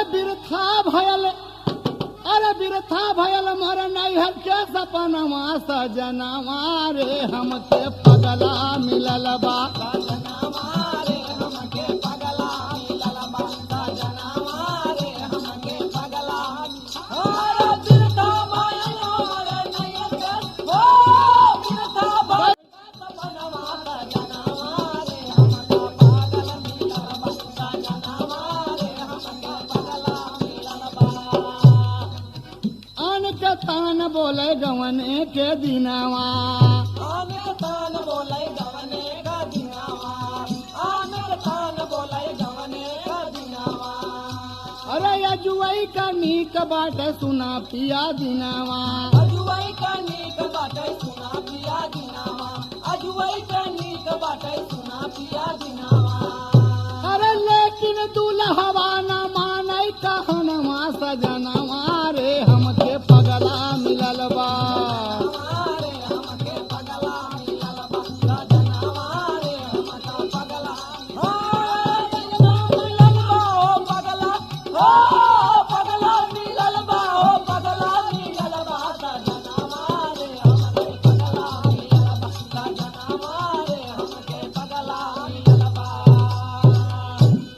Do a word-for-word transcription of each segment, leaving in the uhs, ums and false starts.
बिरथा भयल, अरे बिरथा भयल मोर नैहर के सपनवा, सजनवा रे हमके पगला मिलल बा। आन के तान बोले गवने के दिनवा। आन के तान बोले गवने का दिनवा। आन के तान बोले गवने का दिनवा। अरे अजुवई का नीक बाटे सुना पिया दिनवा। अजुवई का नीक बाटे सुना पिया दिनवा। अजुवई का नीक बाटे सुना पिया दिनवा। अरे लेकिन दुल्हवा न मानै कहनवा, सजनवा रे हमके पगला मिलल बा।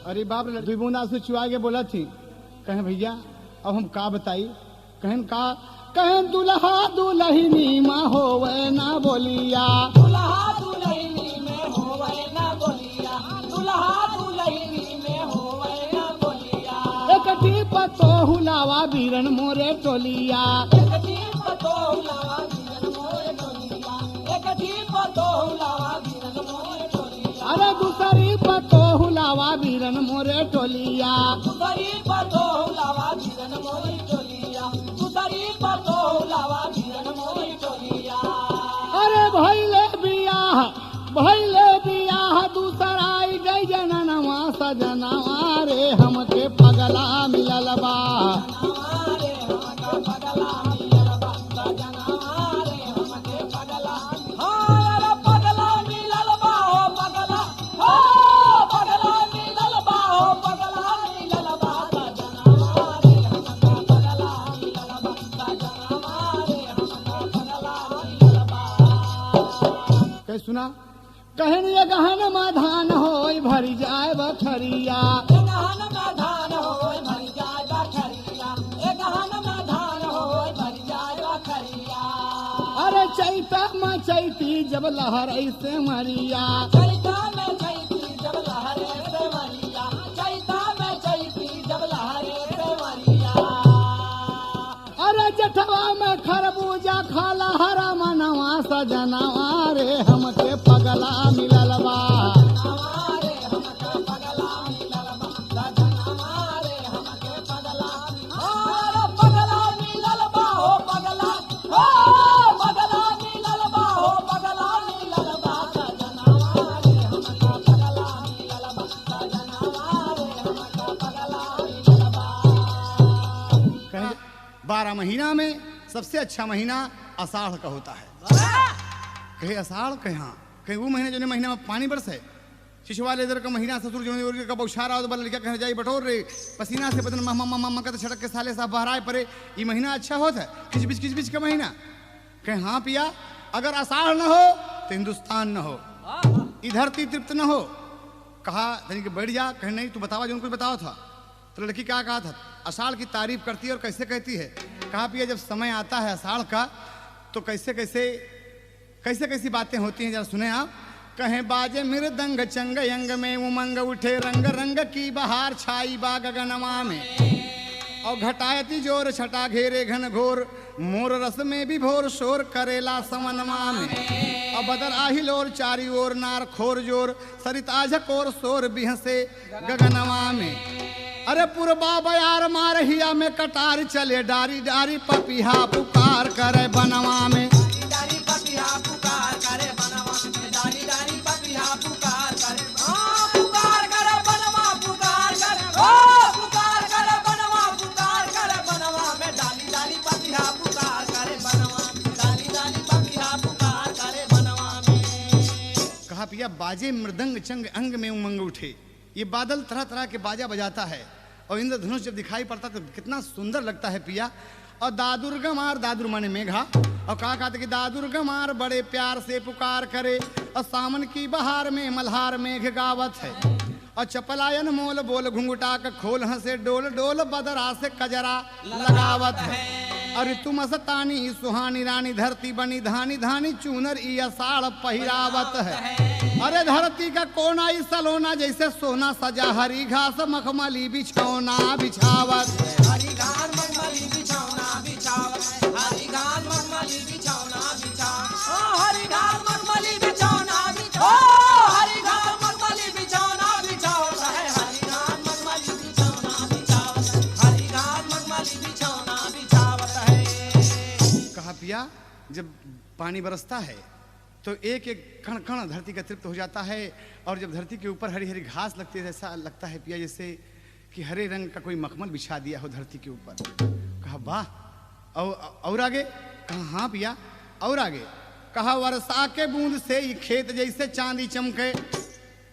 अरे बाप रे, दुई बूंद आंसू चुआ के बोला थी। कहें भैया, अब हम का बताई? कहें का? कहें दुल्हा दुल्हनी मा होवे ना बोलिया। दुल्हा दुल्हनी में होवे ना बोलिया। दुल्हा दुल्हनी में होवे ना बोलिया। एक टीप तो हुलावा बीरन मोरे टोलिया। एक टीप तो हुलावा बीरन मोरे टोलिया। एक टीप तो हुलावा बीरन मोरे टोलिया। अरे दूसरी पतोहु लावा बीरन मोरे टोलिया। दूसरी पतोहु लावा बीरन मोरे टोलिया। दूसरी पतोहु लावा बीरन मोरे टोलिया। अरे भइले बियाह, भइले बियाह दूसरा आई गई जननवा, सजनवा रे हमके पगला मिलल बा। सजनवा रे हमके पगला मिलल बा। सजनवा रे हमके पगला कहे सुना, कहन ये गहन मा धान होई भरी जाए बखरिया। अरे चैता मा चैती जब लहर ऐसे मरिया। चैता में चैती जब लहरे से मरिया, चैता में चैती जब लहरे से मरिया। अरे जेठवा में खरबूजा खाला हरा मनवा, सजनवा रे हमके पगला मिलल बा। सजनवा रे हमके पगला मिलल बा, सजनवा रे हमके पगला मिलल बा। अरे पगला मिलल बा हो पगला, हो पगला मिलल बा हो पगला मिलल बा, सजनवा रे हमके पगला मिलल बा। कहे, बारह महीना में सबसे अच्छा महीना आषाढ़ का होता है। कहे, "आषाढ़?" कहे, "हाँ।" कहे, "वो महीना जो महीना में पानी बरसे, चिछवा लेदर का महीना, ससुर जो ओर का बौछार आवत बा, लड़का कहे, 'जाई बटोर रे, पसीना से बदन मह, मह, मह, मह, मह,' कहत छटक के साले साहब बहराए परे, ई महीना अच्छा होत है, किचबिच, किचबिच का महीना।" कहे, "हाँ पिया, अगर आषाढ़ न हो, तो हिंदुस्तान न हो, ई धरती तृप्त न हो।" कहा, "तनी के बैठ जा।" कहे, "नहीं, तू बतावा, जो कुछ बतावा था।" तो लड़की क्या कहा था, आषाढ़ की तारीफ करती है और कैसे कहती है। कहा, "पिया, जब समय आता है आषाढ़ का, तो कैसे, कैसे, कैसे, कैसी बातें होती हैं, जरा सुने आप।" कहे, "बाजे मृदंग चंग अंग में उमंग उठे, रंग रंग की बहार छाई बा गगनमा में। और घटायती जोर छटा घेरे घन घोर, मोर रस में विभोर शोर करेला सवनमा में। और बदर आहिल और चारी ओर नार खोर जोर, सरिता झकोर शोर बिहसे गगनमा में। अरे पुरबा बयार मारहिया में कटार चले, डारी डारी पपिहा पुकार करे बनवा में।" डारी डारी पपिहा पुकार करे बनवा में, डारी डारी पपिहा पुकार करे, हाँ, पुकार करे बनवा, पुकार करे, ओ, पुकार करे बनवा, पुकार करे बनवा में, डारी डारी पपिहा पुकार करे बनवा में, डारी डारी पपिहा पुकार करे बनवा में। कहा, "पिया, बाजे मृदंग चंग अंग में उमंग उठे।" ये बादल तरह तरह के बाजा बजाता है। और इंद्रधनुष जब दिखाई पड़ता तो कितना सुंदर लगता है पिया। और दादुर गंवार, दादुर माने मेघा, और कहा कहते कि दादुर गंवार बड़े प्यार से पुकार करे, और सावन की बहार में मल्हार मेघ गावत है। और चपलायन मोल बोल घुंघटा का खोल हंसे डोल डोल बदरा से कजरा लगावत है। और ऋतु मस्तानी सुहानी रानी धरती बनी धानी धानी चूनर ई आषाढ़ पहिरावत है। अरे धरती का कोना ई सलोना जैसे सोना सजा हरी घास मखमली बिछौना बिछावत है। हरी घास मखमली बिछौना बिछावत है। हरी घास मखमली बिछौना बिछा-, ओ हरी घास मखमली बिछौना बिछा-, ओ हरी घास मखमली बिछौना बिछावत है। हरी घास मखमली बिछौना बिछावत है। हरी घास मखमली बिछौना बिछावत है। कहा पिया, जब पानी बरसता है तो एक एक कण कण धरती का तृप्त हो जाता है, और जब धरती के ऊपर हरी हरी घास लगती है, ऐसा लगता है पिया जैसे कि हरे रंग का कोई मखमल बिछा दिया हो धरती के ऊपर। कहा, "वाह।" और, और आगे? कहा, "हाँ पिया।" और आगे? कहा, "वर्षा के बूंद से ही खेत जैसे चांदी चमके।"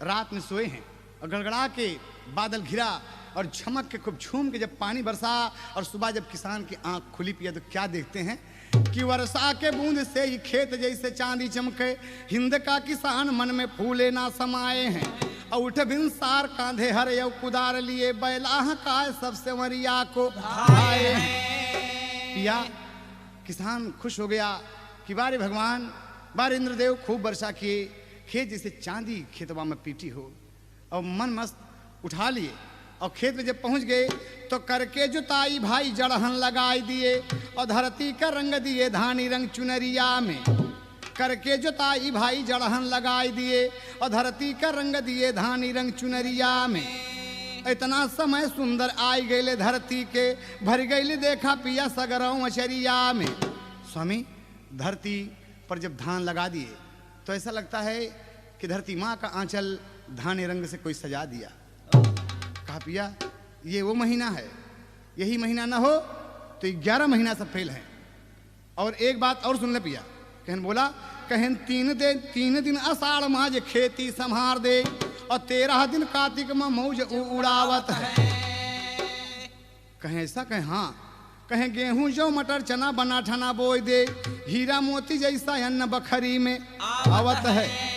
रात में सोए हैं और गड़गड़ा के बादल घिरा और झमक के खूब झूम के जब पानी बरसा और सुबह जब किसान की आंख खुली पिया तो क्या देखते हैं कि वर्षा के बूंद से ही खेत जैसे चांदी चमके। हिंद का किसान मन में फूले ना समाए हैं। और उठ भिनसार कांधे हर यौ कुदार लिए बैलाह काय सब सेवरिया को भाए हैं। पिया, किसान खुश हो गया कि "वाह रे भगवान, वाह रे इंद्रदेव, खूब वर्षा किए, खेत जैसे चांदी खेतवा में पीटी हो।" और मन मस्त उठा लिए और खेत में जब पहुंच गए तो करके जुताई भाई जड़हन लगाई दिए और धरती का रंग दिए धानी रंग चुनरिया में। करके जुताई भाई जड़हन लगाई दिए और धरती का रंग दिए धानी रंग चुनरिया में। इतना समय सुंदर आई गईले धरती के, भर गईले देखा पिया सगरौं अचरिया में। स्वामी, धरती पर जब धान लगा दिए तो ऐसा लगता है कि धरती माँ का आंचल धाने रंग से कोई सजा दिया। कहा, "पिया, ये वो महीना है, यही महीना ना हो तो ग्यारह महीना सब फेल हैं।" और एक बात और सुन ले पिया, कहन बोला, कहन, "तीन दे, तीन दिन आषाढ़ माज खेती संभार दे, और तेरह दिन कार्तिक में मौज उ-, उड़ावत है।" कहें ऐसा? कहें हाँ। कहें, "गेहूं जौ मटर चना बना ठना बोई दे, हीरा मोती जैसा अन्न बखरी में आवत है।"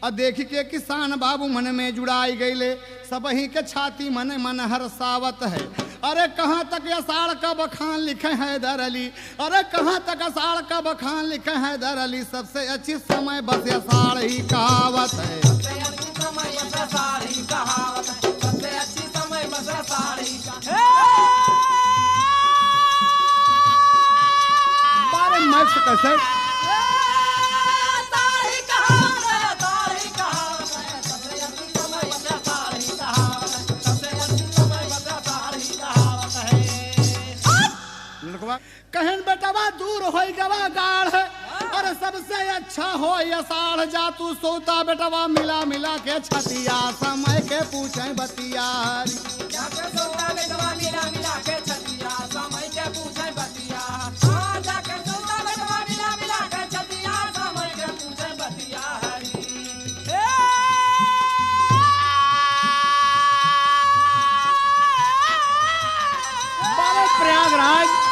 और देखि के किसान बाबू मन में जुड़ाई गईले, सबही के छाती मन मन हर्षावत है। अरे कहाँ तक आषाढ़ का बखान लिखे हैदर अली, अरे कहाँ तक आषाढ़ का बखान लिखे हैदर अली, सबसे अच्छी समय बस आषाढ़ ही कहावत है। सबसे अच्छी समय बस आषाढ़ ही कहावत है। सबसे अच्छी समय बस आषाढ़ ही का-, हे! बारे मैक्स कैसेट। आषाढ़ ही कहावत है, आषाढ़ ही कहावत है। सबसे अच्छी समय बस आषाढ़ ही कहावत है। सबसे अच्छी समय बस आषाढ़ ही कहावत है। लड़कवा, कहेन बेटवा दूर होई गवा गाढ़, और सबसे अच्छा होई आषाढ़, जा तू सोता बेटवा मिला मिला के छतिया, समय के पूछे बतिया। जाके सोता बेटवा मिला मिला के छतिया, समय के पूछे बतिया। हाँ, जाके सोता बेटवा मिला मिला के छतिया, समय के पूछे बतिया। बाबा प्रयागराज।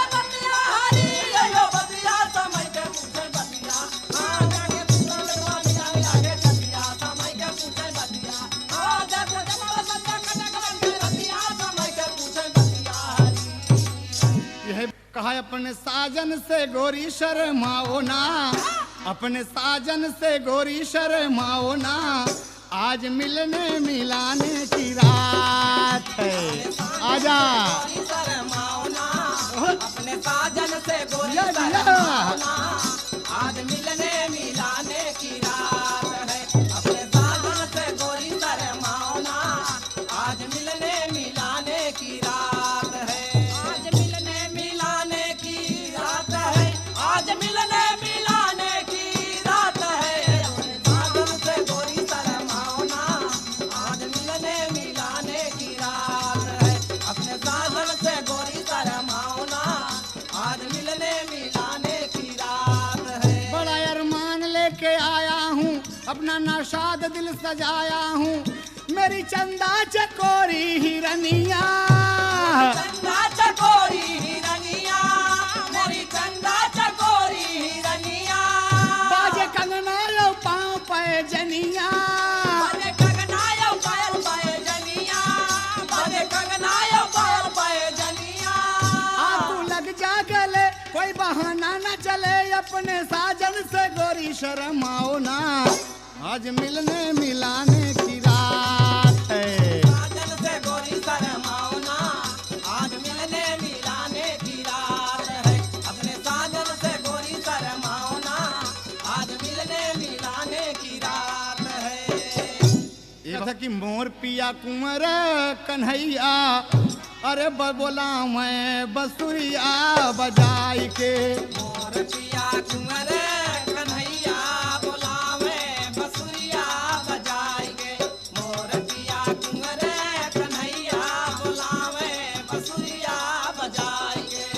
यह कहा, "अपने साजन से गोरी शर्माओ ना, अपने साजन से गोरी शर्माओ ना, आज मिलने मिलाने की रात है, आजा।" अपने साजन से गोरी या, या। शर्माओ ना, आज मिलने मिलाने की रात है। अपने साजन से गोरी शर्माओ ना, आज मिलने मिलाने की रात है। आज मिलने मिलाने की रात है। आज मिलने मिलाने की रात है। अपने साजन से गोरी शर्माओ ना। आज मिलने मिलाने की रात है। अपने साजन से गोरी शर्माओ ना। आज मिलने मिलाने की रात है। बड़ा अरमान लेके आया हूँ, अपना नाशाद दिल सजाया हूँ। मेरी चंदा चकोरी हिरनिया, ले अपने साजन से गोरी शर्माओ ना, आज मिलने मिलाने की रात है। साजन से गोरी शर्माओ ना, आज मिलने मिलाने की रात है। अपने साजन से गोरी शर्माओ ना, आज मिलने मिलाने की रात है। एक था कि मोर पिया कुंवर कन्हैया, अरे ब-, बोलावे बसुरिया बजाई के। मोर पिया कुंवर कन्हैया बोलावे बसुरिया बजाई के। मोर पिया कुंवर कन्हैया बोलावे बसुरिया बजाई के।